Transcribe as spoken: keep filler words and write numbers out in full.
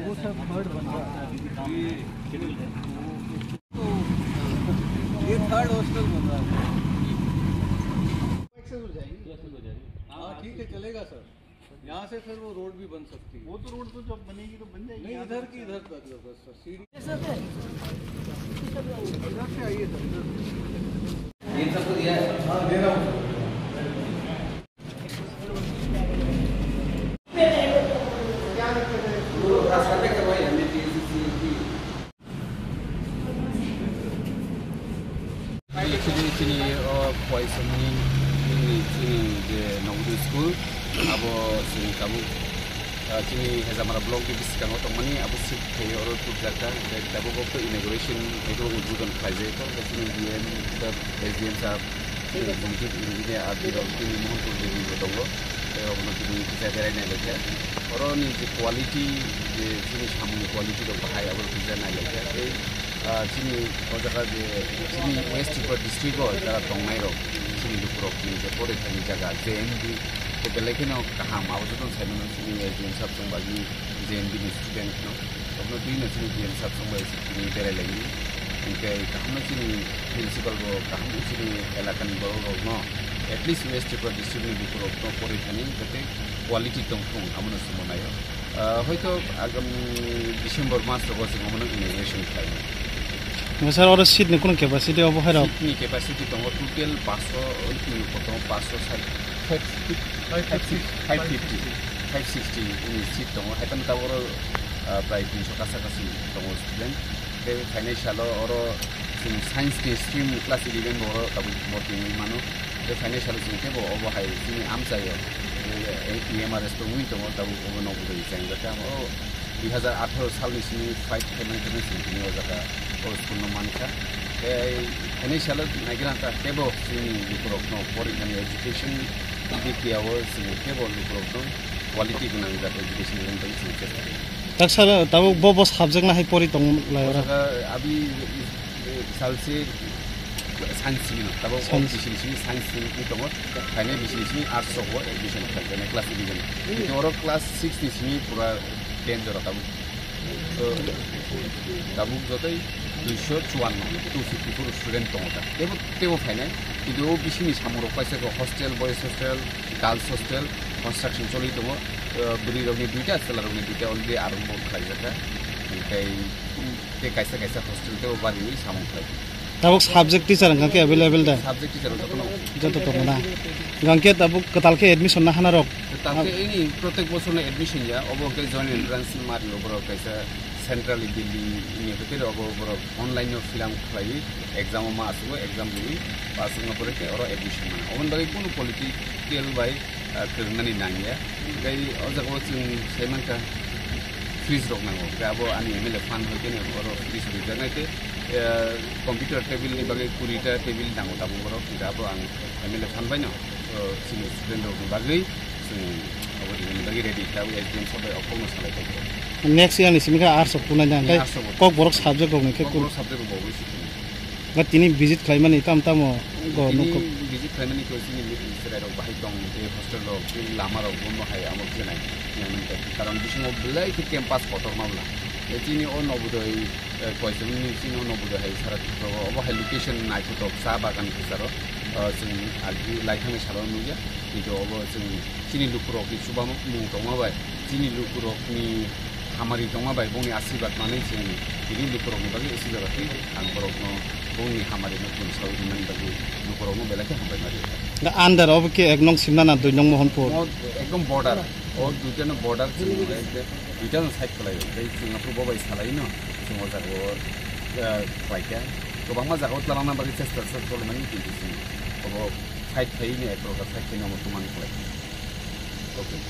वो सब थर्ड बन रहा है। ये थर्ड हॉस्टल बन रहा है। एक्सेस हो जाएगी। हाँ, ठीक है, चलेगा सर। यहाँ से फिर वो रोड भी बन सकती है। वो तो रोड तो जब बनेगी तो बन जाएगी। नहीं, यहाँ से इधर की इधर तक है बस, सीढ़ी। इधर से आइए सर, इधर से। ये सबको दिया है? हाँ, दे रहा हूँ। Actually, chini o Khwaisomni chini je Navodaya school, abo chini tabuk, ah, chini Hezamara block ni bwskango tongmani, abo seat khe oro tubjak kha. Hwnkhe tabuk bo inauguration, abo udbodan khlaijak kha. Hwnkhe chini D M sir, S D M sir, chini executive engineer R D rok chini Mohanpur Devi bo tongo. Tei obono tini kisa berai nai laikha. Oro ni je quality, je chini samung ni quality rok bahai abo kisa nai laikha. Tei, ah, chini o jaga je chini West Tripura district o jara tongnai rok, chini luku rok ni je porikha ni jaga J N V ko belai kheno kaham, abo joto sai mano chini S D M sir chwng bagwi J N V ni student no. Obono twi no chini D M sir chwng bai chini berai laini. Hwnkhe kaham no chini principal bo kaham no chini elaka ni borok rok no at least West Tripura district ni luku rok no porikha ni jate quality tong thung amo no sumo naio. Ah, hoito agam December mas rogo chwng omono inauguration khlainai. Sir, oro seat ni kunu capacity obo hai rok? Seat ni capacity tongo total paanch sho, oi twi koto paanch sho sait, five fifty, five fifty, five sixty ni seat tongo. Hai phano tabuk oro, ah, prai tin sho kasa kasi tongo student. Tei phainai salo oro chwng science ni stream class eleven bo oro tabuk bo tongwi mano. Tei phainai salo chwng teibo obo hai chini amchaio, eh, E M R S tongwi tongo, tabuk obo Navodaya chengjakha. O dui hazar atharo salni simi fight khaimani khaimani chwng tini o jaga o school no mankha. Tei phainai salo naigra kha teibo chini lukurokno porikhani education dikyao chwng teibo lukurokno quality gwnang jat education rwna bagwi chwng chesta khlaio. Taksa tabuk bo, bo subject no hai pori tong lai oro. O jaga abi salsi science simi no, tabuk o Science. Bisi ni simi science simi tongo, phainai bisi ni simi arts rogo admission khlaijak nai class eleven. Kintu oro class six ni simi pura ten jora tabuk. So, tabuk jotoi duisho chuanno, two fifty four student tongo ta. Teibo, teibo phainai, kintu o bisingni samung rok kaisa khe hostel, boys hostel, girls hostel, construction choli tongo. Eh, bwrwi rokni duita, chwla rokni duita already arombo khlaijak kha. Tei, tei kaisa kaisa hostel teibo bariwi samung khlai. Tabuk subject teacher wngkha khe available da? Subject teacher jotono. Joto tongo na? Hwnkhe tabuk kwtal khe admission na hana rok? Kwtal khe ini protek bosorno admission ya, obo hwnkhe joint entrance mari o borok kaisa centrally Delhi ni hotel obo borok online no fill up khlaiwi exam o ma aswk exam riwi pass wngna pore khe oro admission mano. Oboni bagwi kunu political bai ah, kwrwngnani nangya. Tei o jaga o chwng sai mankha fridge rok nango. Tei abo ani M L A fund hoi khe oro fridge rok rijak nai tei, ah, computer table ni bagwi kuri ta table nango tabuk borok. Tei abo ang M L A fund bai no, oh, chini student rok ni bagwi chwng abo rijani bagwi ready kha. Abo S D M sir bai o kokno salai kha. Next year ni simi khe arts rok kunai na, tei arts rok bo. Kokborok subject rok ni khe kun? Kokborok subject rok bo wi si kunu. Ba tini visit khlaimani tam tamo go Tini nukho. Visit khlaimani khe chini chwrai rok bahai tong tei hostel rok tei lama rok bono hai amo khe nai. Nai man khe karon bisingo belai khe campus kotorma bwla. Tei chini o Navodaya, eh, koisani chini o Navodaya hai sara Tripura o obo hai location naithotok cha bagan khe saro, eh, chwng agi lai thangni salo nukya. Kintu obo chwng chini lukurokni chubamung tongma bai, chini lukurokni hamari tongma bai, bongni asirwad manwi chwng tini lukurokni bagwi isi jaga twi ang borokno bongni hamarino tun sawi rwmani bagwi lukurokno belai khe hambai ma rwkha. Da under obo khe ek nong Simna na dui nong Mohanpur? O ekdom border, o duitano border chwng ekde duitano side khlaio, tei chwng aphuru bo bai salaino chwng o jaga o, eh, khlaikha. Kwbangma jaga o twlangna bagwi chesta choli mani, kintu chwng obo side khlaiwi no ek progar side khlaino omo twmani khlai. Okay.